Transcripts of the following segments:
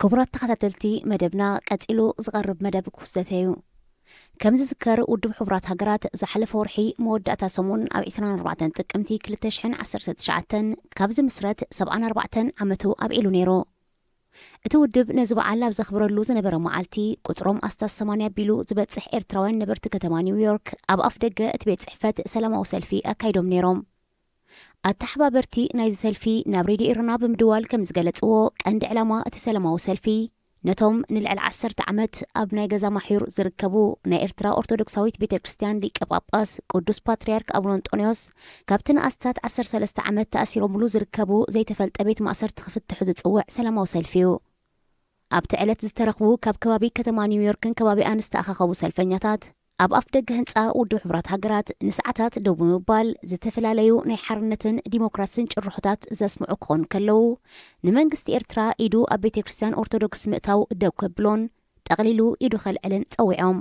ክቡራት ተኸታተልቲ መደብና፣ ቀጺሉ ዝቐርብ መደብ ክውሰተ እዩ። ከም ዝዝከር፣ ውድብ ሕቡራት ሃገራት ዝሓለፈ ወርሒ መወዳእታ ሰሙን ኣብ ዕስራን ኣርባዕተን ጥቅምቲ ክልተ ሽሕን ዓሰርተ ትሽዓተን ካብ ዝምስረት ሰብዓን ኣርባዕተን ዓመቱ ኣብዒሉ ነይሩ። እቲ ውድብ ነዚ በዓል ኣብ ዘኽብረሉ ዝነበረ መዓልቲ፣ ቁጽሮም ኣስታት ሰማንያ ኣቢሉ ዝበጽሕ ኤርትራውያን ነበርቲ ከተማ ኒውዮርክ ኣብ ኣፍ ደገ እቲ ቤት ጽሕፈት ሰላማዊ ሰልፊ ኣካይዶም ነይሮም። ኣተሓባበርቲ ናይዚ ሰልፊ ናብ ሬድዮ ኤረና ብምድዋል ከም ዝገለጽዎ፣ ቀንዲ ዕላማ እቲ ሰላማዊ ሰልፊ፣ ነቶም ንልዕሊ ዓሰርተ ዓመት ኣብ ናይ ገዛ ማሕዩር ዝርከቡ ናይ ኤርትራ ኦርቶዶክሳዊት ቤተ ክርስቲያን ሊቀ ጳጳስ ቅዱስ ፓትርያርክ ኣቡነ እንጦንዮስ ካብቲ ንኣስታት ዓሰርተ ሰለስተ ዓመት ተኣሲሮምሉ ዝርከቡ ዘይተፈልጠ ቤት ማእሰርቲ ክፍትሑ ዝጽውዕ ሰላማዊ ሰልፊ እዩ። ኣብቲ ዕለት ዝተረኽቡ ካብ ከባቢ ከተማ ኒውዮርክን ከባቢኣን ዝተኣኻኸቡ ሰልፈኛታት፣ ኣብ ኣፍ ደገ ህንጻ ውድብ ሕቡራት ሃገራት ንሰዓታት ደው ብምባል፣ ዝተፈላለዩ ናይ ሓርነትን ዲሞክራስን ጭርሖታት ዘስምዑ ክኾኑ ከለዉ፣ ንመንግስቲ ኤርትራ ኢዱ ኣብ ቤተ ክርስቲያን ኦርቶዶክስ ምእታው ደው ከብሎን ጠቕሊሉ ኢዱ ከልዕልን ጸዊዖም።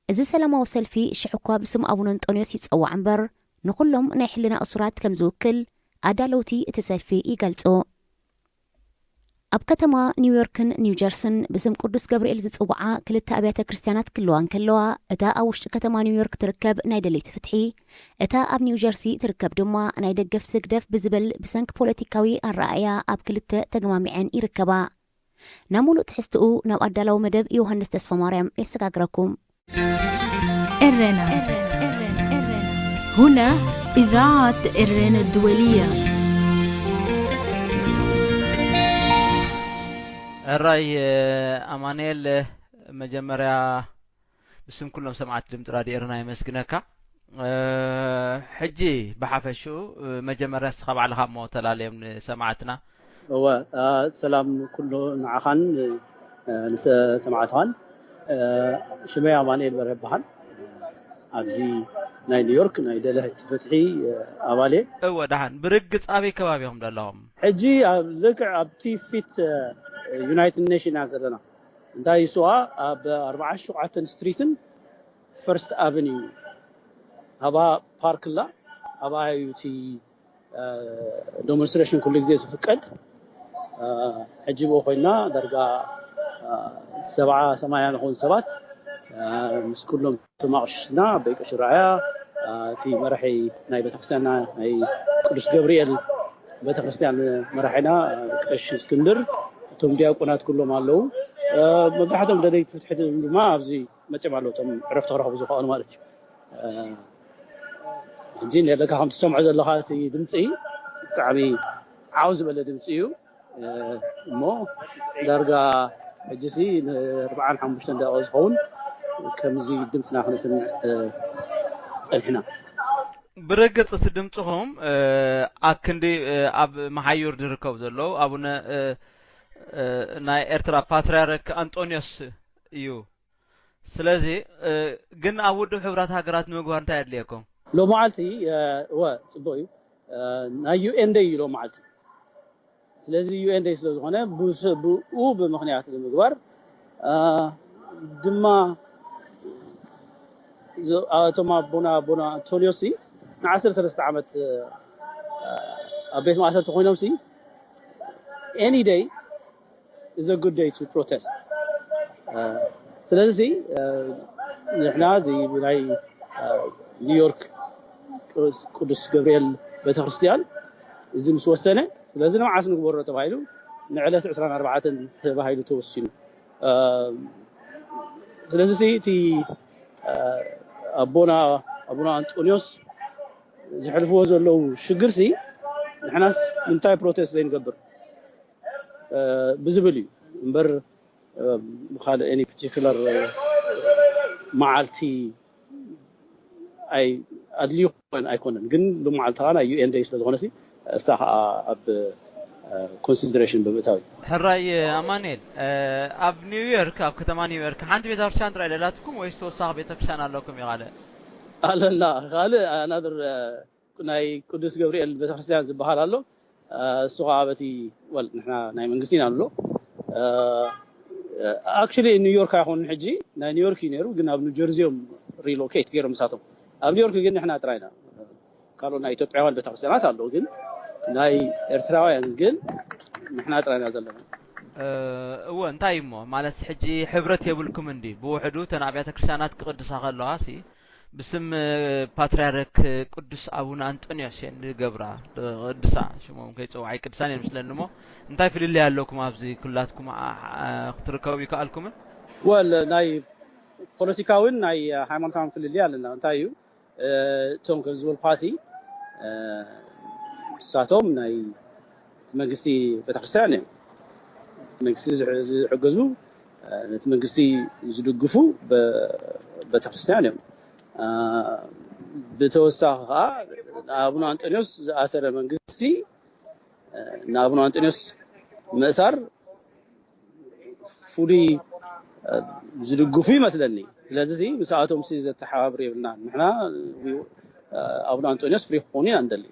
እዚ ሰላማዊ ሰልፊ ሽሕ እኳ ብስም ኣቡነ እንጦንዮስ ይጸዋዕ እምበር፣ ንኹሎም ናይ ሕልና እሱራት ከም ዝውክል ኣዳለውቲ እቲ ሰልፊ ይገልጹ። ኣብ ከተማ ኒውዮርክን ኒውጀርስን ብስም ቅዱስ ገብርኤል ዝጽውዓ ክልተ ኣብያተ ክርስቲያናት ክህልዋ እንከለዋ፣ እታ ኣብ ውሽጢ ከተማ ኒውዮርክ ትርከብ ናይ ደለይቲ ፍትሒ፣ እታ ኣብ ኒውጀርሲ ትርከብ ድማ ናይ ደገፍቲ ህግደፍ ብዝብል ብሰንኪ ፖለቲካዊ ኣረኣእያ ኣብ ክልተ ተገማሚዐን ይርከባ። ናብ ሙሉእ ትሕዝትኡ ናብ ኣዳላዊ መደብ ዮሃንስ ተስፋ ማርያም የሰጋግረኩም። ኤረና። هنا إذاعة إرينا الدولية. ሕራይ ኣማኑኤል፣ መጀመርያ ብስም ኩሎም ሰማዕቲ ድምፂ ራድዮ ኤረና የመስግነካ። ሕጂ ብሓፈሽኡ መጀመርያ ንስኻ ባዕልኻ እሞ ተላለዮም ንሰማዕትና። እወ፣ ሰላም ኩሉ ንዓኻን ንሰማዕትኻን። ሽመይ ኣማኑኤል በርሀ ይበሃል። ኣብዚ ናይ ኒውዮርክ ናይ ደለይቲ ፍትሒ ኣባል እየ። እወ፣ ደሓን። ብርግፅ ኣበይ ከባቢ ኢኹም ዘለኹም? ሕጂ ኣብ ልክዕ ኣብቲ ፊት ዩናይትድ ኔሽን ኢና ዘለና። እንታይ እሱዋ ኣብ ኣርባዓን ሸውዓተን ስትሪትን ፈርስት ኣቨኒዩ ኣባ ፓርክ ላ ኣባ እዩ እቲ ዶሞንስትሬሽን ኩሉ ግዜ ዝፍቀድ። ሕጂ ብኡ ኮይና ዳርጋ ሰብዓ ሰማንያ ንኸውን ሰባት ምስ ኩሎም ተማቕሽና በይ ቀሺ ረኣያ እቲ መራሒ ናይ ቤተክርስትያንና ናይ ቅዱስ ገብርኤል ቤተክርስትያን መራሒና ቀሺ እስክንድር፣ እቶም ዲያቆናት ኩሎም ኣለዉ። መብዛሕቶም ደለይቲ ፍትሒ ድማ ኣብዚ መፅኦም ኣለዉ፣ እቶም ዕረፍቲ ክረኽቡ ዝኸኣሉ ማለት እዩ። ሕጂ ነለካ ከም ትሰምዖ ዘለኻ እቲ ድምፂ ብጣዕሚ ዓው ዝበለ ድምፂ እዩ። እሞ ዳርጋ ሕጂሲ ንኣርባዓን ሓሙሽተን ደቂቕ ዝኸውን ከምዚ ድምፅና ክነስምዕ ፀኒሕና። ብርግፅ እቲ ድምፅኹም ኣክንዲ ኣብ መሓዩር ዝርከቡ ዘለዉ ኣቡነ ናይ ኤርትራ ፓትርያርክ ኣንጦንዮስ እዩ። ስለዚ ግን ኣብ ውድብ ሕቡራት ሃገራት ንምግባር እንታይ የድልየኩም? ሎመዓልቲ እወ ፅቡቅ እዩ፣ ናይ ዩኤን ደይ እዩ ሎመዓልቲ። ስለዚ ዩኤን ደይ ስለዝኾነ ብኡ ብምኽንያት ንምግባር ድማ እቶም ኣቦና ኣቦና ኣንቶኒዮስ ንዓሰርተ ሰለስተ ዓመት ኣብ ቤት ማእሰርቲ ኮይኖም ሲ any day is a good day to protest። ስለዚ ንሕና እዚ ናይ ኒውዮርክ ቅዱስ ገብርኤል ቤተክርስትያን እዚ ምስ ወሰነ ስለዚ ንመዓስ ንግበሮ ተባሂሉ ንዕለት ዕስራን ኣርባዕተን ተባሂሉ ተወሲኑ። ስለዚ እቲ ኣቦና ኣቡነ ኣንጦንዮስ ዝሕልፍዎ ዘለዉ ሽግርሲ ንሕናስ እንታይ ፕሮቴስት ዘይንገብር ብዝብል እዩ እምበር ብካልእ any particular መዓልቲ ኣድልዩ ክኾን ኣይኮነን። ግን ብመዓልቲ ከዓ ናይ ዩኤን ደይ ስለዝኾነ እሳ ከዓ ኣብ ኮንሲደሬሽን ብምእታው እዩ። ሕራይ ኣማኑኤል፣ ኣብ ኒውዮርክ ኣብ ከተማ ኒውዮርክ ሓንቲ ቤተክርስትያን ጥራይ ደላትኩም ወይስ ተወሳኺ ቤተክርስትያን ኣለኩም? ይኻልእ ኣለና ካልእ ኣናድር ናይ ቅዱስ ገብርኤል ቤተክርስትያን ዝበሃል ኣሎ። እሱ ከዓ በቲ ወል ንሕና ናይ መንግስቲ ኢና ንብሎ። ኣክቹሊ ኒውዮርክ ኣይኮኑን ሕጂ ናይ ኒውዮርክ እዩ ነይሩ፣ ግን ኣብ ኒውጀርዚ እዮም ሪሎኬት ገይሮም ንሳቶም። ኣብ ኒውዮርክ ግን ንሕና ጥራይ ኢና። ካልኦት ናይ ኢትዮጵያውያን ቤተክርስትያናት ኣለዉ፣ ግን ናይ ኤርትራውያን ግን ንሕና ጥራይ ኢና ዘለና። እወ፣ እንታይ እሞ ማለት ሕጂ ሕብረት የብልኩም እንዲ? ብውሕዱ ተን ኣብያተ ክርስቲያናት ክቕድሳ ከለዋ ሲ ብስም ፓትርያርክ ቅዱስ ኣቡነ ኣንጦንዮስ እየን ዝገብራ። ቅድሳ ሽሞም ከይፀውዓ ኣይቅድሳን እየን ምስለኒ እሞ እንታይ ፍልልይ ኣለኩም ኣብዚ ኩላትኩም ክትርከቡ ይከኣልኩምን? ወል ናይ ፖለቲካዊን ናይ ሃይማኖታዊ ፍልልይ ኣለና። እንታይ እዩ? እቶም ከም ዝበልኳሲ ንሳቶም ናይ መንግስቲ ቤተክርስትያን እዮም። መንግስቲ ዝሕግዙ፣ ነቲ መንግስቲ ዝድግፉ ቤተክርስትያን እዮም። ብተወሳኺ ከዓ ንኣቡነ ኣንጠኒዎስ ዝኣሰረ መንግስቲ ንኣቡነ ኣንጠኒዎስ ምእሳር ፍሉይ ዝድግፉ ይመስለኒ። ስለዚ ምስኣቶም ሲ ዘተሓባብር የብልናን። ንሕና ኣቡነ ኣንጦንዮስ ፍሪ ክኾኑ ኢና ንደሊ።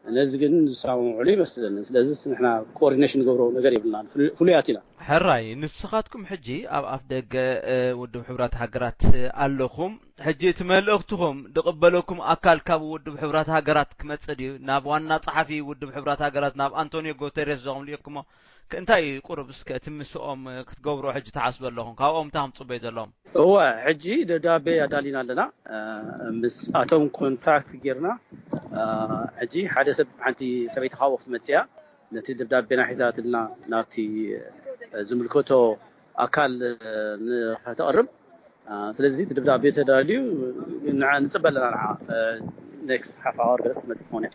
ነዚ ግን ዝሰማምዕሉ ይመስለኒ። ስለዚ ንሕና ኮኦርዲኔሽን ንገብሮ ነገር የብልናን፣ ፍሉያት ኢና። ሕራይ፣ ንስኻትኩም ሕጂ ኣብ ኣፍ ደገ ውድብ ሕቡራት ሃገራት ኣለኹም። ሕጂ እቲ መልእኽትኹም ድቕበለኩም ኣካል ካብ ውድብ ሕቡራት ሃገራት ክመጽእ ድዩ? ናብ ዋና ጸሓፊ ውድብ ሕቡራት ሃገራት ናብ ኣንቶኒዮ ጉተሬስ ዞም ልእኩሞ እንታይ እዩ ቁሩብ እስከ እቲ ምስኦም ክትገብሮ ሕጂ ትሓስቡ ኣለኹም? ካብኦም እንታይ ከም ጽበዩ ዘለዎም? እወ፣ ሕጂ ደብዳቤ ኣዳሊና ኣለና። ምስ ኣቶም ኮንታክት ጌርና ሕጂ ሓደ ሰብ ሓንቲ ሰበይቲ ካብኡ ክትመጽእ እያ። ነቲ ደብዳቤና ሒዛትልና ናብቲ ዝምልከቶ ኣካል ንኸተቕርብ። ስለዚ እቲ ደብዳቤ ተዳልዩ ንፅበ ኣለና። ንዓ ኔክስት ሓፍ ኣወር ገለስ ክትመፅእ ትኾን እያ።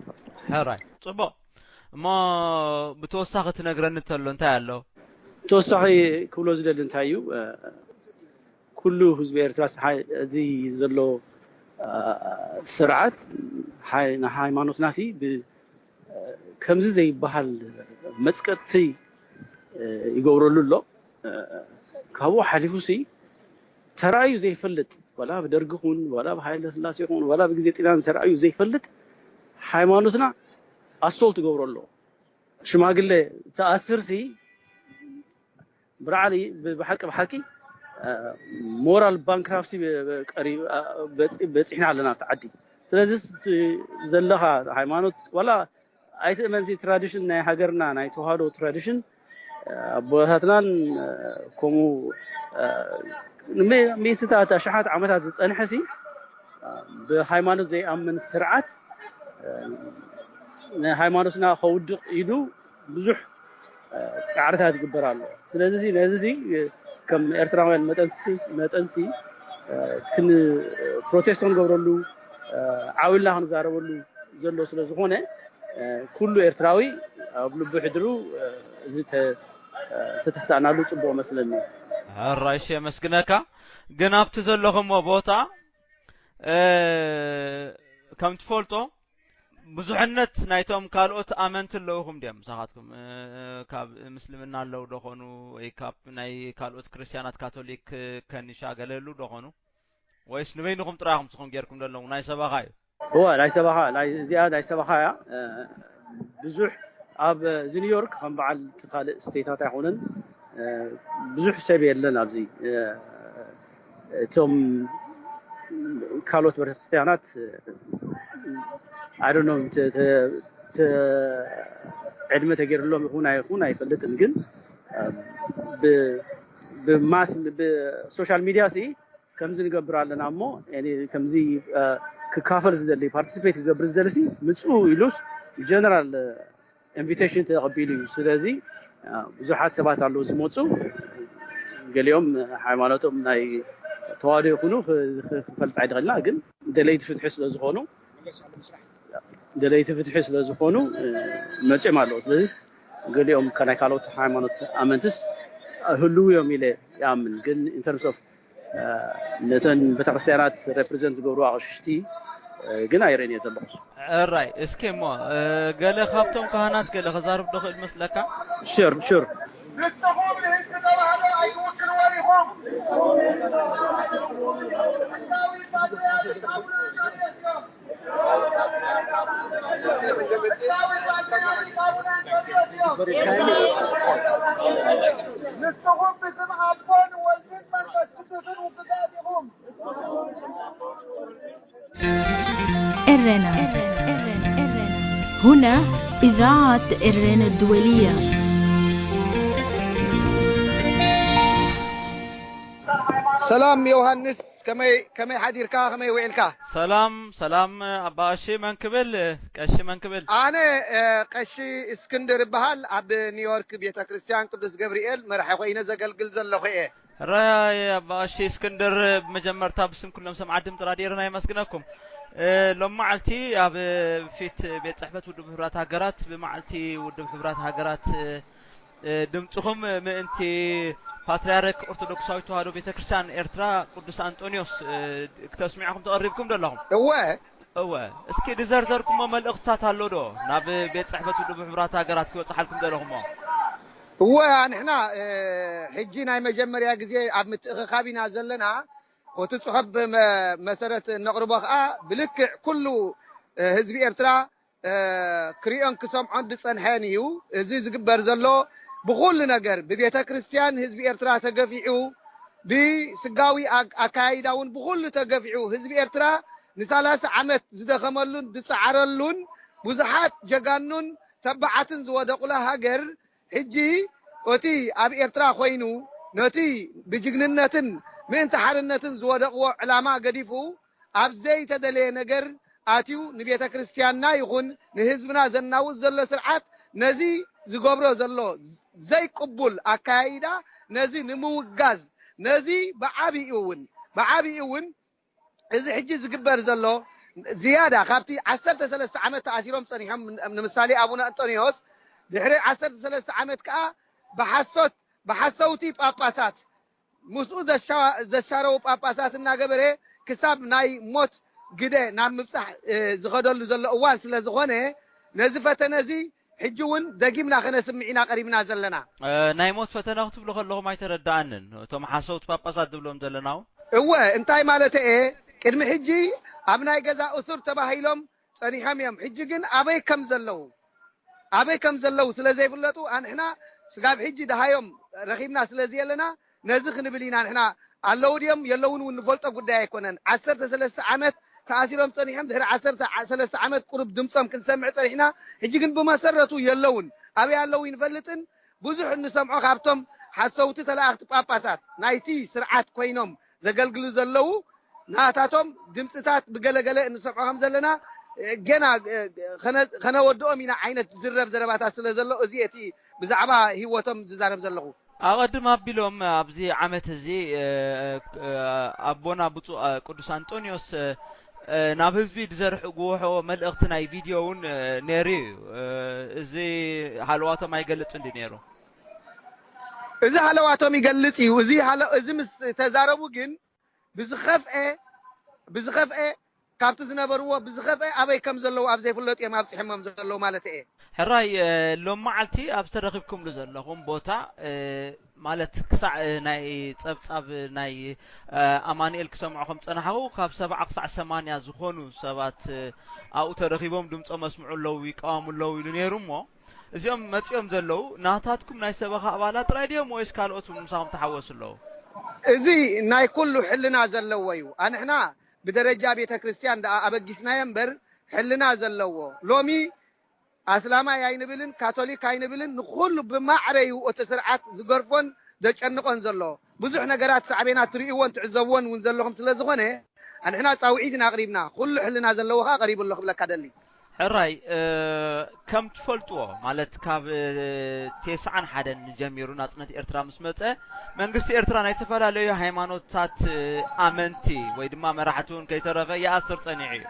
ሕራይ፣ ፅቡቕ። እሞ ብተወሳኺ ትነግረኒ ተሎ እንታይ ኣሎ? ተወሳኺ ክብሎ ዝደሊ እንታይ እዩ፣ ኩሉ ህዝቢ ኤርትራ እዚ ዘሎ ስርዓት ንሃይማኖትናሲ ከምዚ ዘይበሃል መፅቀጥቲ ይገብረሉ ኣሎ። ካብኡ ሓሊፉ ሲ ተራእዩ ዘይፈልጥ፣ ዋላ ብደርጊ ኹን ዋላ ብሃይለ ስላሴ ኹን ዋላ ብግዜ ጢናን ተራእዩ ዘይፈልጥ ሃይማኖትና ኣሶልት ይገብሮ ኣሎ። ሽማግሌ ተኣስር ሲ ብራዕሊ ብሓቂ ብሓቂ ሞራል ባንክራፕሲ በፂሕና ኣለና ኣብቲ ዓዲ። ስለዚ ዘለኻ ሃይማኖት ዋላ ኣይትእመንሲ ትራዲሽን ናይ ሃገርና ናይ ተዋህዶ ትራዲሽን ኣቦታትናን ከምኡ ሚእትታት ኣሽሓት ዓመታት ዝፀንሐ ሲ ብሃይማኖት ዘይኣምን ስርዓት ንሃይማኖትና ከውድቕ ኢሉ ብዙሕ ፃዕርታት ይግበር ኣሎ። ስለዚ ነዚ ከም ኤርትራውያን መጠንሲ ፕሮቴስት ክንገብረሉ ዓው ኢልና ክንዛረበሉ ዘሎ ስለ ዝኾነ ኩሉ ኤርትራዊ ኣብ ልቡ ሕድሩ እዚ ተተሳእናሉ ፅቡቕ መስለኒ። ሕራይሽ የመስግነካ። ግን ኣብቲ ዘለኹሞ ቦታ ከም ትፈልጦ ብዙሕነት ናይቶም ካልኦት ኣመንቲ ኣለውኹም ድዮም? ምሳኻትኩም ካብ ምስልምና ኣለዉ ዶኾኑ ወይ ካብ ናይ ካልኦት ክርስትያናት ካቶሊክ ከኒሻ ገለ ኣለዉ ዶኾኑ? ወይስ ንበይንኹም ጥራይ ኢኹም ንስኹም ጌርኩም ዘለኹም? ናይ ሰበኻ እዩ። እወ ናይ ሰበኻ እዚኣ ናይ ሰበኻ እያ። ብዙሕ ኣብ እዚ ኒውዮርክ ከም በዓል ካልእ ስቴታት ኣይኮነን። ብዙሕ ሰብ የለን ኣብዚ። እቶም ካልኦት ቤተክርስትያናት ኣይ ዶንት ኖ ዕድመ ተገይርሎም ይኹን ኣይኹን ኣይፈልጥን፣ ግን ብማስ ብሶሻል ሚድያ ሲ ከምዚ ንገብር ኣለና እሞ ከምዚ ክካፈል ዝደሊ ፓርቲስፔት ክገብር ዝደሊ ሲ ምፅኡ ኢሉስ ጀነራል ኢንቪቴሽን ተቐቢሉ እዩ። ስለዚ ብዙሓት ሰባት ኣለዉ ዝመፁ፣ ገሊኦም ሃይማኖቶም ናይ ተዋህዶ ይኹኑ ክንፈልጥ ኣይደኸልና፣ ግን ደለይቲ ፍትሒ ስለዝኾኑ ደለይቲ ፍትሒ ስለዝኾኑ መፅኦም ኣለዉ። ስለዚ ገሊኦም ናይ ካልኦት ሃይማኖት ኣመንትስ ህልው እዮም ኢለ ይኣምን። ግን ኢንተርምስ ኦፍ ነተን ቤተክርስትያናት ሬፕሬዘንት ዝገብሩ ኣቕሽሽቲ ግን ኣይርእን እየ ዘለኹ። ሕራይ፣ እስኪ እሞ ገለ ካብቶም ካህናት ገለ ከዛርብ ዶ ክእል መስለካ? ሹር ሹር። ንስኹም ብስም ኣቦን ወልድን መንፈስ ቅዱስን ውጉዛት ኢኹም። إرنا. هنا إذاعة إرنا الدولية. ሰላም ዮሃንስ፣ ከመይ ከመይ ሓዲርካ? ከመይ ውዒልካ? ሰላም ሰላም ኣባ ቀሺ፣ መን ክብል? ቀሺ መን ክብል? ኣነ እ፣ ቀሺ እስክንድር እበሃል፣ ኣብ ኒውዮርክ ቤተ ክርስቲያን ቅዱስ ገብርኤል መራሒ ኮይነ ዘገልግል ዘለኹ እየ። ራይ ኣባ ቀሺ እስክንድር፣ ብመጀመርታ ብስም ኩሎም ሰማዕት ድምፂ ራድዮ ኤረና የመስግነኩም። እ፣ ሎም መዓልቲ ኣብ ፊት ቤት ፅሕፈት ውድብ ሕቡራት ሃገራት፣ ብመዓልቲ ውድብ ሕቡራት ሃገራት እ፣ ድምፅኹም ምእንቲ ፓትርያርክ ኦርቶዶክሳዊት ተዋህዶ ቤተክርስትያን ኤርትራ ቅዱስ ኣንጦንዮስ እ፣ ክተስምዕኹም ተቐሪብኩም ዘለኹም። እወ እወ፣ እስኪ ዝዘርዘርኩሞ መልእኽትታት ኣሎ ዶ ናብ ቤት ፅሕፈት ውድብ ሕቡራት ሃገራት ክበፅሓልኩም ዘለኹሞ? እወ፣ ኣንሕና እ፣ ሕጂ ናይ መጀመርያ ግዜ ኣብ ምትእኽኻብ ኢና ዘለና። እቲ ጽሑፍ ብመ- መሰረት እነቕርቦ ከኣ ብልክዕ ኩሉ እ፣ ህዝቢ ኤርትራ እ፣ ክሪኦን ክሰምዖን ዝጸንሐን እዩ። እዚ ዝግበር ዘሎ ብኹሉ ነገር ብቤተ ክርስቲያን ህዝቢ ኤርትራ ተገፊዑ፣ ብስጋዊ ኣግ- ኣካያይዳ እውን ብኹሉ ተገፊዑ፣ ህዝቢ ኤርትራ ንሰላሳ ዓመት ዝደኸመሉን ዝጸዓረሉን ብዙሓት ጀጋኑን ተባዓትን ዝወደቑላ ሃገር ሕጂ እቲ ኣብ ኤርትራ ኮይኑ ነቲ ብጅግንነትን ምእንቲ ሓርነትን ዝወደቕዎ ዕላማ ገዲፉ ኣብ ዘይተደለየ ነገር ኣትዩ ንቤተ ክርስቲያንና ይኹን ንህዝብና ዘናውጽ ዘሎ ስርዓት ነዚ ዝገብሮ ዘሎ ዘይቅቡል ኣካያይዳ ነዚ ንምውጋዝ ነዚ ብዓቢኡ እውን ብዓቢኡ እውን እዚ ሕጂ ዝግበር ዘሎ ዝያዳ ካብቲ ዓሰርተ ሰለስተ ዓመት ተኣሲሮም ጸኒሖም ንምሳሌ ኣቡነ ኣንጦንዮስ ድሕሪ ዓሰርተ ሰለስተ ዓመት ከኣ ብሓሶት ብሓሰውቲ ጳጳሳት ምስኡ ዘሻረው ጳጳሳት እናገበረ ክሳብ ናይ ሞት ግደ ናብ ምብፃሕ ዝኸደሉ ዘሎ እዋን ስለ ዝኾነ ነዚ ፈተነ እዚ ሕጂ እውን ደጊምና ከነስምዕ ኢና ቀሪብና ዘለና። ናይ ሞት ፈተነ ክትብሉ ከለኹም ኣይተረዳኣንን። እቶም ሓሰውቲ ጳጳሳት ዝብሎም ዘለናው እወ እንታይ ማለት እየ? ቅድሚ ሕጂ ኣብ ናይ ገዛ እሱር ተባሂሎም ጸኒሖም እዮም። ሕጂ ግን ኣበይ ከም ዘለዉ ኣበይ ከም ዘለዉ ስለ ዘይፍለጡ ኣንሕና ስጋብ ሕጂ ደሃዮም ረኺብና ስለ ዘየለና ነዚ ክንብል ኢና ንሕና። ኣለዉ ድዮም የለውን እውን ንፈልጦ ጉዳይ ኣይኮነን። ዓሰርተ ሰለስተ ዓመት ተኣሲሮም ጸኒሖም ድሕሪ ዓሰርተ ሰለስተ ዓመት ቁሩብ ድምጾም ክንሰምዕ ጸኒሕና። ሕጂ ግን ብመሰረቱ የለውን። ኣበይ ኣለዉ ይንፈልጥን ብዙሕ እንሰምዖ ካብቶም ሓሰውቲ ተላእኽቲ ጳጳሳት ናይቲ ስርዓት ኮይኖም ዘገልግሉ ዘለዉ ናታቶም ድምፅታት ብገለገለ እንሰምዖ ከም ዘለና ገና ከነወድኦም ኢና ዓይነት ዝዝረብ ዘረባታት ስለ ዘሎ እዚ እቲ ብዛዕባ ህይወቶም ዝዛረብ ዘለኹ። ኣቐድም ኣቢሎም ኣብዚ ዓመት እዚ ኣቦና ብፁዕ ቅዱስ ኣንጦንዮስ ናብ ህዝቢ ዝዘርሕ ጉውሖ መልእኽቲ ናይ ቪድዮ እውን ነይሩ እዩ። እዚ ሃለዋቶም ኣይገልጽ እንዲ ነይሩ። እዚ ሃለዋቶም ይገልጽ እዩ። እዚ ሃለ- እዚ ምስ ተዛረቡ ግን ብዝኸፍኤ ብዝኸፍኤ ካብቲ ዝነበርዎ ብዝኸፍኤ ኣበይ ከም ዘለዉ ኣብ ዘይፍለጥ እዮም ኣብፂሖሞም ዘለዉ ማለት እየ። ሕራይ ሎም መዓልቲ ኣብ ዝተረኺብኩምሉ ዘለኹም ቦታ ማለት ክሳዕ ናይ ጸብጻብ ናይ ኣማኑኤል ክሰምዖ ከም ጸናሕኹ ካብ ሰብዓ ክሳዕ ሰማንያ ዝኾኑ ሰባት ኣብኡ ተረኺቦም ድምጾም ኣስምዑ ኣለዉ ይቃወሙ ኣለዉ ኢሉ ነይሩ እሞ እዚኦም መጺኦም ዘለዉ ናታትኩም ናይ ሰበኻ ኣባላት ጥራይ ድዮም ወይስ ካልኦት እውን ምሳኹም ተሓወሱ ኣለዉ? እዚ ናይ ኩሉ ሕልና ዘለዎ እዩ። ኣንሕና ብደረጃ ቤተ ክርስቲያን ደኣ ኣበጊስናዮ እምበር ሕልና ዘለዎ ሎሚ ኣስላማይ ኣይንብልን ካቶሊክ ኣይንብልን ንኩሉ ብማዕረ እዩ እቲ ስርዓት ዝገርፎን ዘጨንቆን ዘሎ። ብዙሕ ነገራት ሳዕቤናት ትርእይዎን ትዕዘብዎን እውን ዘለኹም ስለ ዝኾነ ኣንሕና ጻውዒት ኢና ኣቕሪብና። ኩሉ ሕልና ዘለዎ ኸኣ ቀሪቡ ኣሎ ክብለካ ደሊ። ሕራይ ከም ትፈልጥዎ ማለት ካብ ቴስዓን ሓደን ጀሚሩ ናጽነት ኤርትራ ምስ መጸ መንግስቲ ኤርትራ ናይ ዝተፈላለዩ ሃይማኖታት ኣመንቲ ወይ ድማ መራሕቲ እውን ከይተረፈ ይኣስር ጸኒዑ እዩ።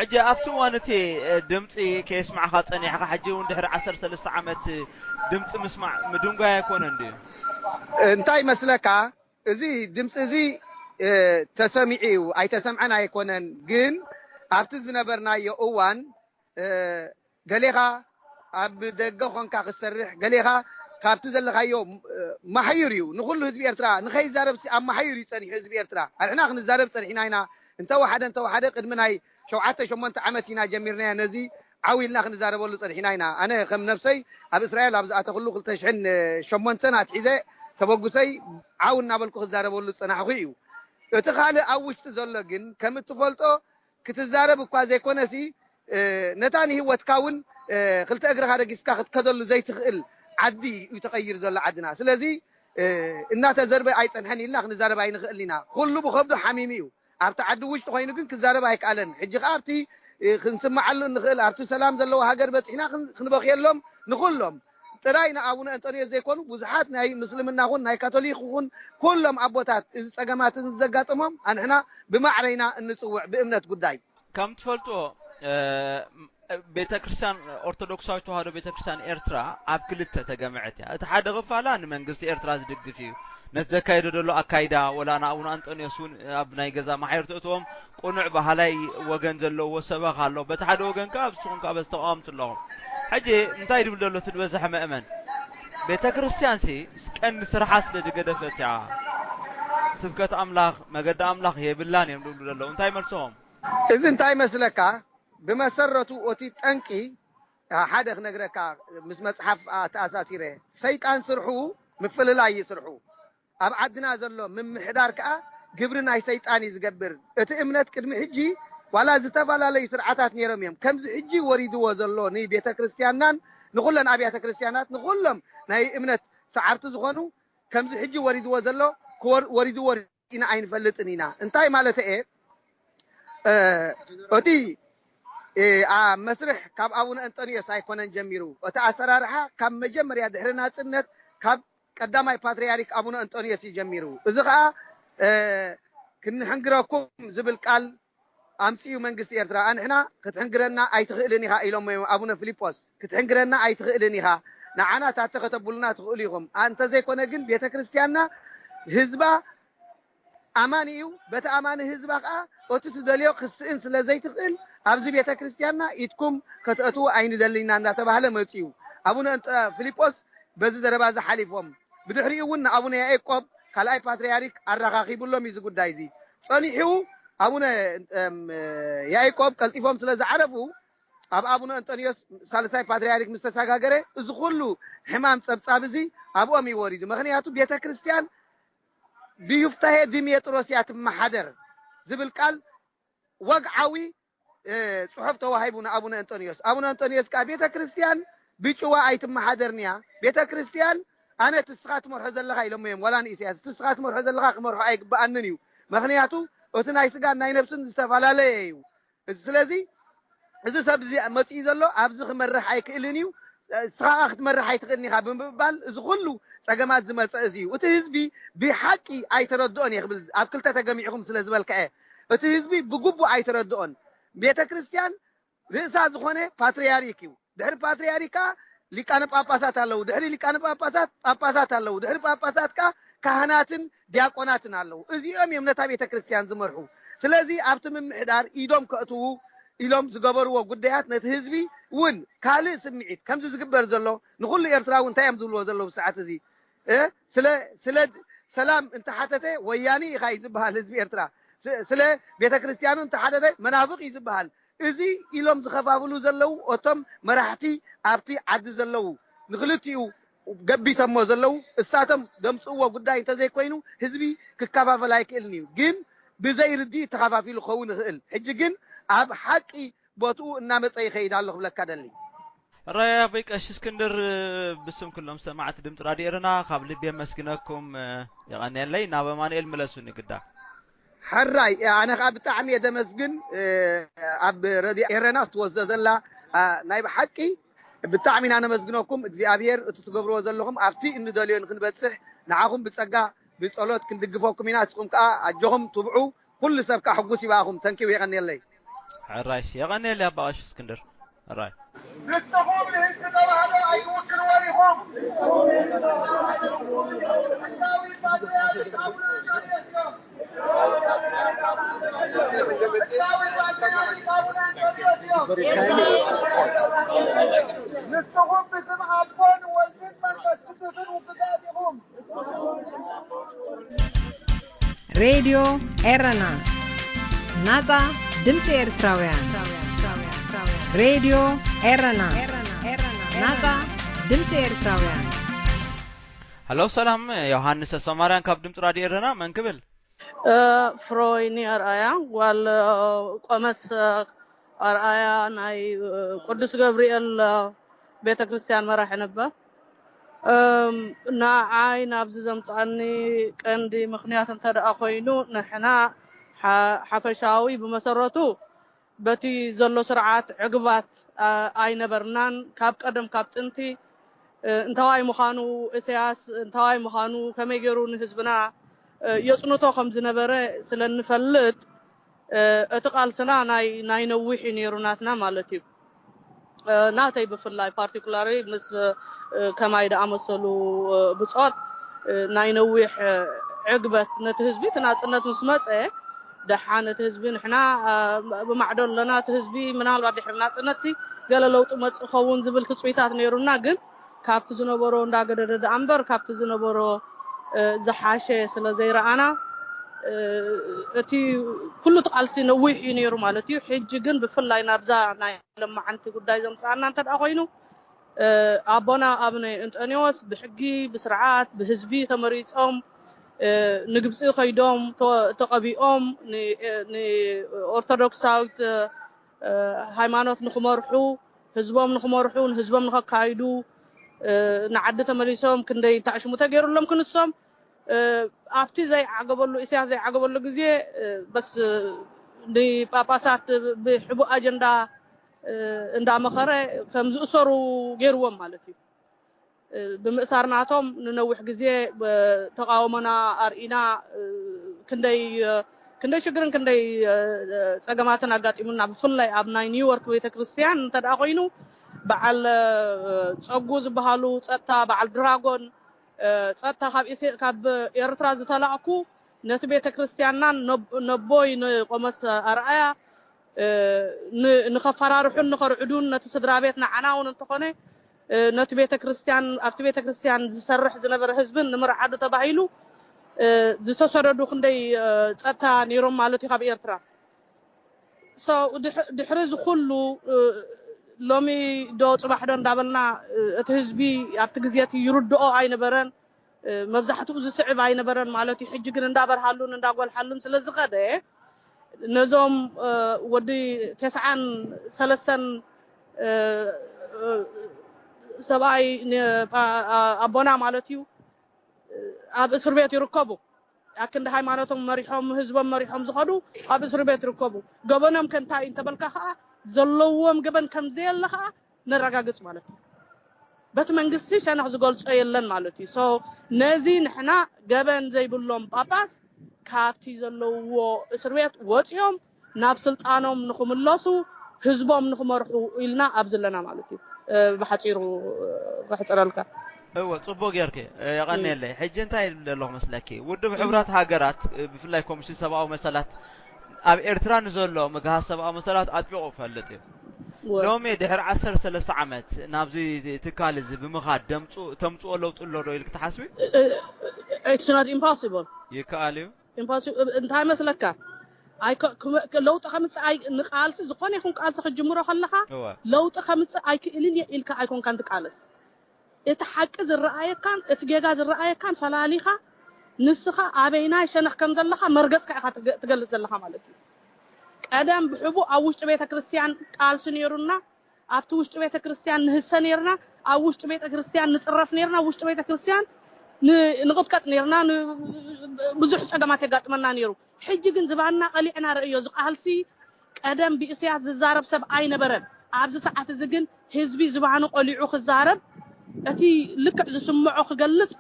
ሕጂ ኣብቲ እዋን እቲ ድምፂ ከየስማዕካ ጸኒሕካ ሕጂ እውን ድሕሪ ዓሰርተ ሰለስተ ዓመት ድምፂ ምስማዕ ምድንጓይ ኣይኮነን ድዩ? እንታይ መስለካ እዚ ድምፂ እዚ ተሰሚዑ እዩ ኣይተሰምዐን ኣይኮነን ግን ኣብቲ ዝነበርናዮ እዋን ገሌኻ ኣብ ደገ ኾንካ ክትሰርሕ ገሌኻ ካብቲ ዘለኻዮ ማሕዩር እዩ ንኩሉ ህዝቢ ኤርትራ ንኸይዛረብ ኣብ ማሕዩር እዩ ፀኒሑ ህዝቢ ኤርትራ ኣንሕና ክንዛረብ ፀኒሕና ኢና እንተወሓደ እንተወሓደ ቅድሚ ናይ ሸውዓተ ሸሞንተ ዓመት ኢና ጀሚርናዮ ነዚ ዓው ኢልና ክንዛረበሉ ጸኒሕና ኢና። ኣነ ከም ነብሰይ ኣብ እስራኤል ኣብ ዝኣተኽሉ ክልተ ሽሕን ሸሞንተን ኣትሒዘ ተበጉሰይ ዓው እናበልኩ ክዛረበሉ ዝጸናሕኹ እዩ። እቲ ካልእ ኣብ ውሽጢ ዘሎ ግን ከም እትፈልጦ ክትዛረብ እኳ ዘይኮነሲ ነታ ንህይወትካ እውን ክልተ እግርኻ ረጊጽካ ክትከደሉ ዘይትኽእል ዓዲ እዩ ተቐይር ዘሎ ዓድና። ስለዚ እናተዘርበ ኣይጸንሐን ኢልና ክንዛረብ ኣይንኽእልን ኢና። ኩሉ ብኸብዱ ሓሚሙ እዩ። ኣብቲ ዓዲ ውሽጢ ኮይኑ ግን ክዛረብ ኣይከኣለን። ሕጂ ከኣ ኣብቲ ክንስምዓሉ እንኽእል ኣብቲ ሰላም ዘለዎ ሃገር በጺሕና ክንበኽየሎም ንኽእሎም ጥራይ ንኣቡነ እንጠንዮስ ዘይኮኑ ብዙሓት ናይ ምስልምና ኹን ናይ ካቶሊክ ኹን ኩሎም ኣቦታት እዚ ጸገማት እዚ ዘጋጠሞም ኣንሕና ብማዕረይና እንጽውዕ ብእምነት ጉዳይ። ከም ትፈልጥዎ ቤተ ክርስቲያን ኦርቶዶክሳዊት ተዋህዶ ቤተ ክርስቲያን ኤርትራ ኣብ ክልተ ተገምዐት እያ። እቲ ሓደ ክፋላ ንመንግስቲ ኤርትራ ዝድግፍ እዩ። ነቲ ዘካየዶ ዘሎ ኣካይዳ ወላ ንኣቡነ ኣንጠንዮስ እውን ኣብ ናይ ገዛ ማሕየር ትእትዎም ቅኑዕ ባህላይ ወገን ዘለዎ ሰበኽ ኣሎ። በቲ ሓደ ወገን ከኣ ንስኹም ከኣ በዚ ተቃወምቲ ኣለኹም። ሕጂ እንታይ ድብል ዘሎ እቲ ዝበዝሐ ምእመን ቤተ ክርስቲያን ሲ ቀንዲ ስርሓ ስለ ዝገደፈት እያ። ስብከት ኣምላኽ መገዲ ኣምላኽ የብላን እዮም ድብሉ ዘለዉ። እንታይ መልሶም? እዚ እንታይ መስለካ? ብመሰረቱ ኦቲ ጠንቂ ሓደ ክነግረካ ምስ መጽሓፍ ኣተኣሳሲረ ሰይጣን ስርሑ ምፍልላይ እዩ ስርሑ። ኣብ ዓድና ዘሎ ምምሕዳር ከኣ ግብሪ ናይ ሰይጣን እዩ ዝገብር። እቲ እምነት ቅድሚ ሕጂ ዋላ ዝተፈላለዩ ስርዓታት ነይሮም እዮም። ከምዚ ሕጂ ወሪድዎ ዘሎ ንቤተ ክርስቲያንናን ንኹለን ኣብያተ ክርስቲያናት ንኹሎም ናይ እምነት ሰዓብቲ ዝኾኑ ከምዚ ሕጂ ወሪድዎ ዘሎ ክወር- ወሪድዎ ኢና ኣይንፈልጥን ኢና። እንታይ ማለት እየ? እቲ ኣብ መስርሕ ካብ ኣቡነ እንጠንዮስ ኣይኮነን ጀሚሩ። እቲ ኣሰራርሓ ካብ መጀመርያ ድሕሪ ናጽነት ካብ ቀዳማይ ፓትርያርክ ኣቡነ እንጠንዮስ እዩ ጀሚሩ። እዚ ኸኣ ክንሕንግረኩም ዝብል ቃል ኣምጺኡ መንግስቲ ኤርትራ። ኣንሕና ክትሕንግረና ኣይትኽእልን ኢኻ ኢሎሞ እዮም ኣቡነ ፊሊጶስ። ክትሕንግረና ኣይትኽእልን ኢኻ። ንዓና ታተ ከተብሉና ትኽእሉ ኢኹም። እንተዘይኮነ ግን ቤተ ክርስቲያንና ህዝባ ኣማኒ እዩ። በቲ ኣማኒ ህዝባ ከኣ እቲ ትደልዮ ክስእን ስለ ዘይትኽእል ኣብዚ ቤተ ክርስቲያንና ኢድኩም ከተእትዉ ኣይንደልን ኢና እናተባህለ መጺኡ። ኣቡነ እንጠ- ፊልጶስ በዚ ዘረባ እዚ ሓሊፎም። ብድሕሪኡ እውን ንኣቡነ ያዕቆብ ካልኣይ ፓትርያርክ ኣረኻኺቡሎም እዩ እዚ ጉዳይ እዚ። ጸኒሑ ኣቡነ እም፣ ያዕቆብ ቀልጢፎም ስለ ዝዓረፉ ኣብ ኣቡነ እንጠንዮስ ሳልሳይ ፓትርያርክ ምስ ተሰጋገረ እዚ ኩሉ ሕማም ጸብጻብ እዚ ኣብኦም እዩ ወሪዱ። ምኽንያቱ ቤተ ክርስቲያን ብዩፍታሄ ዲሜጥሮስ እያ ትመሓደር ዝብል ቃል ወግዓዊ ጽሑፍ ተዋሂቡ ንኣቡነ እንጠንዮስ። ኣቡነ እንጠንዮስ ከኣ ቤተ ክርስቲያን ብጭዋ ኣይትመሓደርን እያ። ቤተ ክርስቲያን ኣነ ትስኻ ትመርሖ ዘለኻ ኢሎሞ እዮም ዋላ ንኢሳያስ ትስኻ ትመርሖ ዘለኻ ክመርሖ ኣይግበኣንን እዩ። ምኽንያቱ እቲ ናይ ስጋን ናይ ነብስን ዝተፈላለየ እዩ። ስለዚ እዚ ሰብ እዚ መፂኡ ዘሎ ኣብዚ ክመርሕ ኣይክእልን እዩ። እስኻ ክትመርሕ ኣይትኽእልን ኢኻ ብምባል እዚ ኩሉ ፀገማት ዝመፀ እዚ እዩ። እቲ ህዝቢ ብሓቂ ኣይተረድኦን እየ ክብል ኣብ ክልተ ተገሚዕኹም ስለ ዝበልካ እየ። እቲ ህዝቢ ብግቡእ ኣይተረድኦን። ቤተ ክርስቲያን ርእሳ ዝኾነ ፓትርያርክ እዩ። ድሕሪ ፓትርያርክ ከዓ ሊቃነ ጳጳሳት ኣለዉ። ድሕሪ ሊቃነ ጳጳሳት ጳጳሳት ኣለዉ። ድሕሪ ጳጳሳት ከዓ ካህናትን ዲያቆናትን ኣለዉ። እዚኦም እዮም ነታ ቤተ ክርስቲያን ዝመርሑ። ስለዚ ኣብቲ ምምሕዳር ኢዶም ከእትዉ ኢሎም ዝገበርዎ ጉዳያት ነቲ ህዝቢ እውን ካልእ ስምዒት ከምዚ ዝግበር ዘሎ ንኹሉ ኤርትራዊ እንታይ እዮም ዝብልዎ ዘለዉ ሰዓት እዚ እ? ስለ ስለ ሰላም እንተሓተተ ወያኒ ኢኻ እዩ ዝበሃል ህዝቢ ኤርትራ። ስ- ስለ ቤተ ክርስቲያኑ እንተሓተተ መናፍቕ እዩ ዝበሃል። እዚ ኢሎም ዝኸፋፍሉ ዘለዉ እቶም መራሕቲ ኣብቲ ዓዲ ዘለዉ ንክልቲኡ ገቢቶሞ ዘለዉ እሳቶም ዘምፅእዎ ጉዳይ እንተዘይኮይኑ ህዝቢ ክከፋፈል ኣይክእልን እዩ። ግን ብዘይ ርድኢት ተኸፋፊሉ ክኸውን ይኽእል። ሕጂ ግን ኣብ ሓቂ ቦትኡ እናመፀ ይኸይድ ኣሎ ክብለካ ደሊ። ሕራይ ኣቦይ ቀሺ እስክንድር ብስም ኩሎም ሰማዕቲ ድምፂ ራድዮ ኤረና ካብ ልቢ የመስግነኩም። የቐንየለይ። ናብ ኣማኑኤል ምለሱኒ ግዳ። ሕራይ ኣነ ከዓ ብጣዕሚ እየ ደመስግን ኣብ ረድዮ ኤረና ትወስዶ ዘላ ናይ ብሓቂ ብጣዕሚ ኢና ነመስግነኩም። እግዚኣብሔር እቲ ትገብርዎ ዘለኹም ኣብቲ እንደልዮ ንክንበፅሕ ንዓኹም ብፀጋ ብፀሎት ክንድግፈኩም ኢና። ንስኹም ከዓ ኣጆኹም ትብዑ። ኩሉ ሰብ ከዓ ሕጉስ ይብኣኹም። ተንኪው የቐንየለይ። ሕራይ የቐንየለይ ኣባ ቀሺ እስክንድር። ሕራይ ንስኹም ንህዝቢ ተባህለ ኣይትውክልዎን ኢኹም። ንስኹም ብስም ኣቦን ወልድን መንፈስ ቅዱስን ውፉያት ኢኹም። ሬድዮ ኤረና፣ ናጻ ድምጺ ኤርትራውያን። ሬድዮ ኤረና፣ ናጻ ድምጺ ኤርትራውያን። ሃሎ ሰላም፣ ዮሃንስ ተስፋማርያም ካብ ድምጺ ራድዮ ኤረና። መን ክብል? ፍሮይኒ ኣርኣያ ጓል ቆመስ ኣርኣያ ናይ ቅዱስ ገብርኤል ቤተ ክርስቲያን መራሒ ነበር። ንዓይ ናብዚ ዘምፅኣኒ ቀንዲ ምኽንያት እንተ ደኣ ኮይኑ፣ ንሕና ሓፈሻዊ ብመሰረቱ በቲ ዘሎ ስርዓት ዕግባት ኣይነበርናን። ካብ ቀደም ካብ ጥንቲ እንታዋይ ምዃኑ፣ እሰያስ እንታዋይ ምዃኑ፣ ከመይ ገይሩ ንህዝብና የፅንቶ ከም ዝነበረ ስለ እንፈልጥ፣ እቲ ቃልስና ናይ ነዊሕ እዩ ነይሩ ናትና ማለት እዩ። ናተይ ብፍላይ ፓርቲኩላሪ ምስ ከማይ ደኣመሰሉ ብፆት ናይ ነዊሕ ዕግበት ነቲ ህዝቢ እቲ ናፅነት ምስ መፀ ደሓን እቲ ህዝቢ ንሕና ብማዕዶ ኣለና፣ እቲ ህዝቢ ምናልባት ድሕሪ ናፅነት ሲ ገለ ለውጢ መፅእ ኸውን ዝብል ትፅቢታት ነይሩና። ግን ካብቲ ዝነበሮ እንዳገደደ ደኣ እምበር ካብቲ ዝነበሮ ዝሓሸ ስለ ዘይረኣና እቲ ኩሉ እቲ ቃልሲ ነዊሕ እዩ ነይሩ ማለት እዩ። ሕጂ ግን ብፍላይ ናብዛ ናይ ለማዓንቲ ጉዳይ ዘምፅኣና እንተ ደኣ ኮይኑ ኣቦና ኣብነ እንጠኒዎስ ብሕጊ ብስርዓት ብህዝቢ ተመሪፆም ንግብፂ ከይዶም ተቐቢኦም ንኦርቶዶክሳዊት ሃይማኖት ንክመርሑ ህዝቦም ንክመርሑ ንህዝቦም ንከካይዱ ንዓዲ ተመሊሶም ክንደይ ተኣሽሙ ተገይሩሎም ክንሶም ኣብቲ ዘይዓገበሉ ኢሳያስ ዘይዓገበሉ ግዜ በስ ንጳጳሳት ብሕቡእ ኣጀንዳ እንዳመኸረ ከም ዝእሰሩ ገይርዎም ማለት እዩ። ብምእሳር ናቶም ንነዊሕ ግዜ ተቃውሞና ኣርኢና ክንደይ ክንደይ ሽግርን ክንደይ ጸገማትን ኣጋጢሙና። ብፍላይ ኣብ ናይ ኒውዮርክ ቤተክርስትያን እንተ ደኣ ኮይኑ በዓል ጸጉ ዝበሃሉ ጸጥታ በዓል ድራጎን ጸጥታ ካብ ኤርትራ ዝተላእኩ ነቲ ቤተክርስትያንና ነቦይ ንቆመስ ኣርኣያ ንኸፈራርሑን ንኸርዕዱን ነቲ ስድራ ቤት ንዓና እውን እንተኾነ ነቲ ቤተክርስትያን ኣብቲ ቤተክርስትያን ዝሰርሕ ዝነበረ ህዝብን ንምርዓዱ ተባሂሉ ዝተሰደዱ ክንደይ ጸጥታ ነይሮም ማለት እዩ ካብ ኤርትራ። ድሕሪ እዚ ኩሉ ሎሚ ዶ ፅባሕ ዶ እንዳበልና እቲ ህዝቢ ኣብቲ ግዜ እቲ ይርድኦ ኣይነበረን። መብዛሕትኡ ዝስዕብ ኣይነበረን ማለት እዩ። ሕጂ ግን እንዳበርሃሉን እንዳጎልሓሉን ስለ ዝኸደ ነዞም ወዲ ተስዓን ሰለስተን ሰብኣይ ኣቦና ማለት እዩ ኣብ እስር ቤት ይርከቡ። ኣክንዲ ሃይማኖቶም መሪሖም ህዝቦም መሪሖም ዝኸዱ ኣብ እስር ቤት ይርከቡ። ገበኖም ከ እንታይ እዩ እንተበልካ ከዓ ዘለዎም ገበን ከም ዘየለ ከዓ ነረጋግፅ ማለት እዩ። በቲ መንግስቲ ሸነኽ ዝገልፆ የለን ማለት እዩ። So ነዚ ንሕና ገበን ዘይብሎም ጳጳስ ካብቲ ዘለውዎ እስር ቤት ወፂኦም ናብ ስልጣኖም ንኽምለሱ ህዝቦም ንኽመርሑ ኢልና ኣብዚ ኣለና ማለት እዩ። ብሓፂሩ ከሕፅረልካ። እወ፣ ጽቡቅ ጌርኪ፣ የቐንየለይ። ሕጂ እንታይ ይብል ኣለኹ መስለኪ? ውድብ ሕቡራት ሃገራት፣ ብፍላይ ኮሚሽን ሰብኣዊ መሰላት ኣብ ኤርትራ ንዘሎ ምግሃስ ሰብኣዊ መሰላት ኣጥቢቑ ይፈልጥ እዩ። እወ። ሎሚ ድሕሪ ዓሰርተ ሰለስተ ዓመት ናብዚ ትካል እዚ ብምኻድ ደምጹ-፣ ተምጽኦ ለውጢ ኣሎ ዶ ኢልክ ትሓስቢ? It's not impossible። ይከኣል እዩ። Impossible እንታይ መስለካ? ኣይኮ-፣ ክመ-፣ ለውጢ ከምጽእ ኣይ-፣ ንቃልሲ ዝኾነ ይኹን ቃልሲ ክትጅምሮ ከለኻ እወ። ለውጢ ከምጽእ ኣይክእልን እየ ኢልካ ኣይኮንካን ትቃለስ። እቲ ሓቂ ዝረኣየካን እቲ ጌጋ ዝረኣየካን ፈላሊኻ ንስኻ ኣበይናይ ሸነኽ ከም ዘለኻ መርገጽካ ኢኻ ትገ-፣ ትገልጽ ዘለኻ ማለት እዩ። ቀደም ብሕቡእ ኣብ ውሽጢ ቤተ ክርስቲያን ቃልሲ ነይሩና፣ ኣብቲ ውሽጢ ቤተ ክርስቲያን ንህሰ ነይርና፣ ኣብ ውሽጢ ቤተ ክርስቲያን ንጽረፍ ነይርና፣ ውሽጢ ቤተ ክርስቲያን ን-፣ ንቕጥቀጥ ነይርና፣ ን-፣ ብዙሕ ጸገማት የጋጥመና ነይሩ። ሕጂ ግን ዝባንና ቀሊዕና ርእዮ፣ እዚ ቃልሲ ቀደም ብኢሳያስ ዝዛረብ ሰብ ኣይነበረን። ኣብዚ ሰዓት እዚ ግን ህዝቢ ዝባኑ ቀሊዑ ክዛረብ፣ እቲ ልክዕ ዝስምዖ ክገልጽ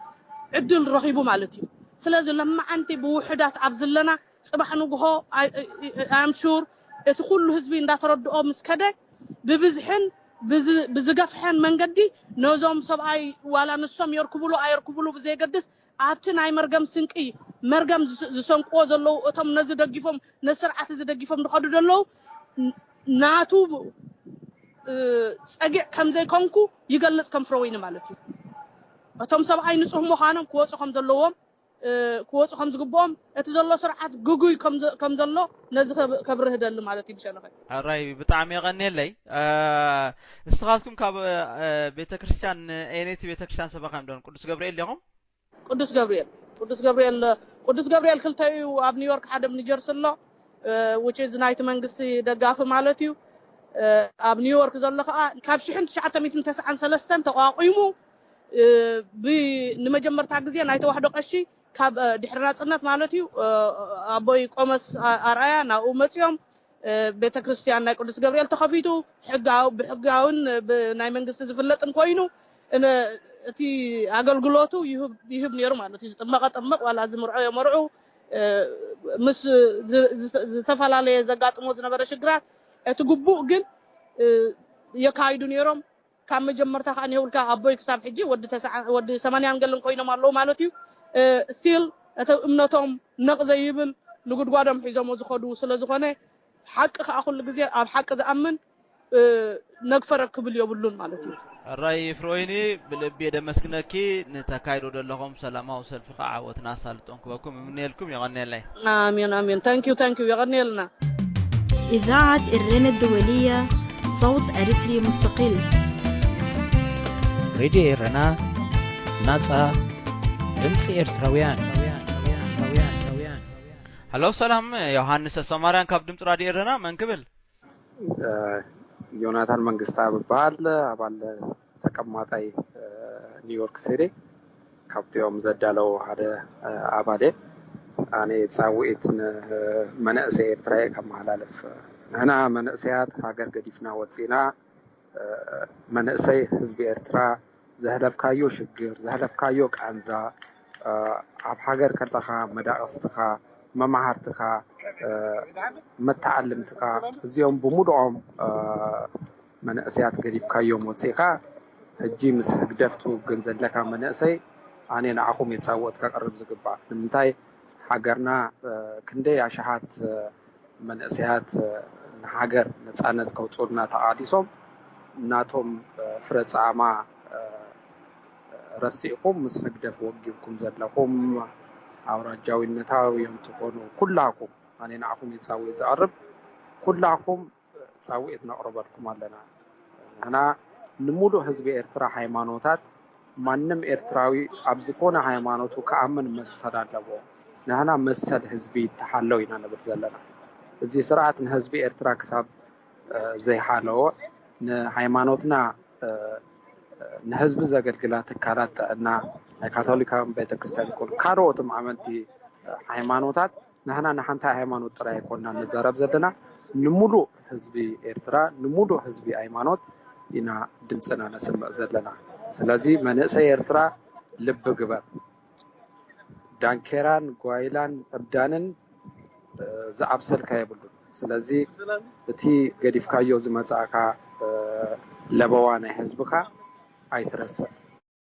ዕድል ረኺቡ ማለት እዩ። ስለዚ ለማዓንቲ ብውሑዳት ኣብ ዘለና ጽባሕ ንግሆ ኣይ-፣ ኣይ-፣ ኣይ-፣ I'm sure እቲ ኩሉ ህዝቢ እንዳተረድኦ ምስ ከደ ብብዝሕን ብዝ-፣ ብዝገፍሐን መንገዲ ነዞም ሰብኣይ ዋላ ንሶም የርክብሉ ኣየርክብሉ ብዘየገድስ ኣብቲ ናይ መርገም ስንቂ መርገም ዝስ-፣ ዝሰንቅዎ ዘለዉ እቶም ነዚ ደጊፎም ነዚ ስርዓት እዚ ደጊፎም ዝኸዱ ዘለዉ ን-፣ ናቱ እ፣ ጸጊዕ ከም ዘይኮንኩ ይገልጽ ከም ፍረወይኒ ማለት እዩ። እቶም ሰብኣይ ንጹህ ምዃኖም ክወጹ ከም ዘለዎም እ፣ ክወጹ ከም ዝግብኦም እቲ ዘሎ ስርዓት ግጉይ ከም ዘ-፣ ከም ዘሎ ነዚ ከብ-፣ ከብርህ ደሊ ማለት እዩ ብሸነኸይ። ሕራይ ብጣዕሚ የቐንየለይ። እ፣ ንስኻትኩም ካብ እ፣ ቤተክርስትያን ኣየነይቲ ቤተክርስትያን ሰበኻ እዮም ዶን ቅዱስ ገብርኤል ዲኹም? ቅዱስ ገብርኤል ቅዱስ ገብርኤል ቅዱስ ገብርኤል ክልተ እዩ። ኣብ ኒውዮርክ ሓደ ኣብ ኒጀርሲ ኣሎ እ፣ which is ናይቲ መንግስቲ ደጋፊ ማለት እዩ። እ፣ ኣብ ኒውዮርክ ዘሎ ከዓ ካብ ሽሕን ትሽዓተ ሚእትን ተስዓን ሰለስተን ተቋቂሙ ብ- ንመጀመርታ ግዜ ናይ ተዋህዶ ቀሺ ካብ ድሕሪ ናፅነት ማለት እዩ ኣቦይ ቆመስ ኣርኣያ ናብኡ መፅኦም ቤተክርስትያን ናይ ቅዱስ ገብርኤል ተኸፊቱ ሕጋዊ ብሕጋውን ናይ መንግስቲ ዝፍለጥን ኮይኑ እቲ ኣገልግሎቱ ይህብ ነይሩ ማለት እዩ። ዝጥመቐ ጥምቕ ዋላ ዝምርዖ የመርዑ ምስ ዝተፈላለየ ዘጋጥሞ ዝነበረ ሽግራት እቲ ግቡእ ግን የካይዱ ነይሮም። ካብ መጀመርታ ከዓ ኒውልካ ኣቦይ ክሳብ ሕጂ ወዲ ሰማንያን ገልን ኮይኖም ኣለዉ ማለት እዩ። ስቲል እቲ እምነቶም ነቕ ዘይብል ንጉድጓዶም ሒዞሞ ዝኸዱ ስለ ዝኾነ ሓቂ ከዓ ኩሉ ግዜ ኣብ ሓቂ ዝኣምን ነግፈረ ክብል የብሉን ማለት እዩ። ራይ ፍሮይኒ ብልቢ የደመስግነኪ። ንተካይዶ ዘለኹም ሰላማዊ ሰልፊ ከዓ ዓወትና ኣሳልጦን ክበኩም እምነየልኩም። የቐንየለይ። ኣሜን ኣሜን። ታንኪዩ ታንኪዩ። የቐንየልና። إذاعة إرينا الدولية، صوت أريتري مستقل. ሬድዮ ኤረና፣ ናጻ ድምጺ ኤርትራውያን። ሃሎ ሰላም፣ ዮሃንስ ተስፋማርያም ካብ ድምፂ ራድዮ ኤረና። መን ክብል? ዮናታን መንግስታ ብበሃል ኣባል ተቀማጣይ ኒውዮርክ ሲቲ ካብቲኦም ዘዳለው ሓደ ኣባል እየ። ኣነ ፃውዒት ንመንእሰይ ኤርትራ እየ ከመሓላልፍ። ንሕና መንእሰያት ሃገር ገዲፍና ወፂና መንእሰይ ህዝቢ ኤርትራ ዘሕለፍካዮ ሽግር ዘሕለፍካዮ ቃንዛ ኣብ ሃገር ከለኻ መዳቕስትኻ መማሃርትኻ መተዓልምትኻ እዚኦም ብምሉኦም መንእሰያት ገዲፍካዮም ወፂእኻ ሕጂ ምስ ህግደፍ ትውግን ዘለካ መንእሰይ ኣነ ንዓኹም እየ ፃውዒት ከቕርብ ዝግባእ። ንምንታይ ሃገርና ክንደይ ኣሽሓት መንእሰያት ንሃገር ነፃነት ከውፅኡልና ተቓሊሶም ናቶም ፍረ ፃማ ረሲእኩም ምስ ህግደፍ ወጊንኩም ዘለኹም ኣውራጃዊነታውያን ትኾኑ ኩላኩም ኣነ ንዓኹም እየ ፃውዒት ዝቐርብ ኩላኩም ፃውዒት ነቕርበልኩም ኣለና። ንሕና ንሙሉእ ህዝቢ ኤርትራ ሃይማኖታት ማንም ኤርትራዊ ኣብ ዝኾነ ሃይማኖቱ ክኣምን መሰል ኣለዎ። ንሕና መሰል ህዝቢ ይተሓሎ ኢና ንብል ዘለና። እዚ ስርዓት ንህዝቢ ኤርትራ ክሳብ ዘይሓለዎ ንሃይማኖትና ንህዝቢ ዘገልግላ ትካላት ጥዕና ናይ ካቶሊካውያን ቤተክርስትያን ይኹን ካልኦትም ኣመንቲ ሃይማኖታት ንሕና ንሓንቲ ሃይማኖት ጥራይ ኣይኮንና ንዛረብ ዘለና ንሙሉእ ህዝቢ ኤርትራ ንሙሉእ ህዝቢ ሃይማኖት ኢና ድምፅና ነስምዕ ዘለና። ስለዚ መንእሰይ ኤርትራ ልቢ ግበር። ዳንኬራን ጓይላን እብዳንን ዝኣብሰልካ የብሉን። ስለዚ እቲ ገዲፍካዮ ዝመፃእካ ለበዋ ናይ ህዝብካ ኣይትረስዕ።